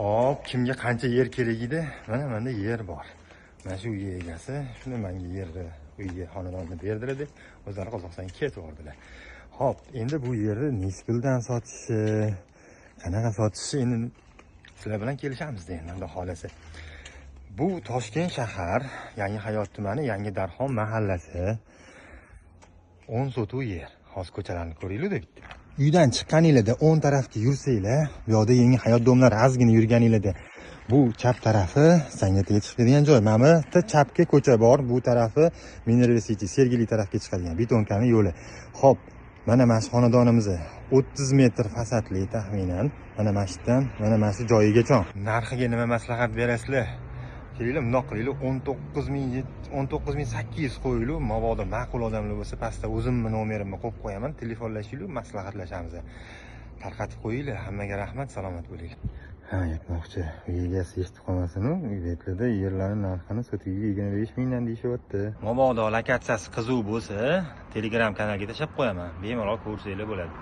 Xo'p, kimga qancha yer kerak edi? Mana menda yer bor. Mana shu uy egasi shuni menga yerni, uyga, xonadonni berdilar deb o'zlari Qozog'istonga ketib yubordilar. Xo'p, endi bu yerni nechi puldan sotishi, qanaqa sotishi, endi sizlar bilan kelishamiz endi, xudo xohlasa. Bu Toshkent shahar, Yangi Hayot tumani, Yangi Darxon mahallasi. 10 sotuv yer. Hozir ko'chalarni ko'ringlar bitta. Uydan chiqqaninglarda o'ng tarafga yursanglar, bu yoqda Yangi Hayot дом lari, ozgina yurganinglarda bu chap tarafi Sangataga chiqib ketadigan joy. Mana bu yerda chapga ko'cha bor, bu tarafi Minerva City, Sergeli tarafga chiqadigan бетонка ni yo'li. Xo'p, mana shu xonadonimiz 30 metr fasadli taxminan. Mana shu yerdan mana shu joyigacha. Narxiga nima maslahat berasizlar? Kelinglar, bundoq qilaylik, 19 000, 19 800 qo'yaylik. Mabodo ma'qul odamlar bo'lsa, pastda o'zimni nomerimni qo'yib qo'yaman, telefonlashinglar, maslahatlashamiz. Tarqatib qo'yinglar. Hammaga rahmat, salomat bo'linglar. Ha, aytmoqchi, uy egasi eshitib qolmasin-u, uylarda yerlarni narxini sotigiga 25 mingdan deyishyapti. Mabodo lokatsiyasi qiziq bo'lsa, Telegram kanalga tashlab qo'yaman. Bemalol ko'rsanglar bo'ladi.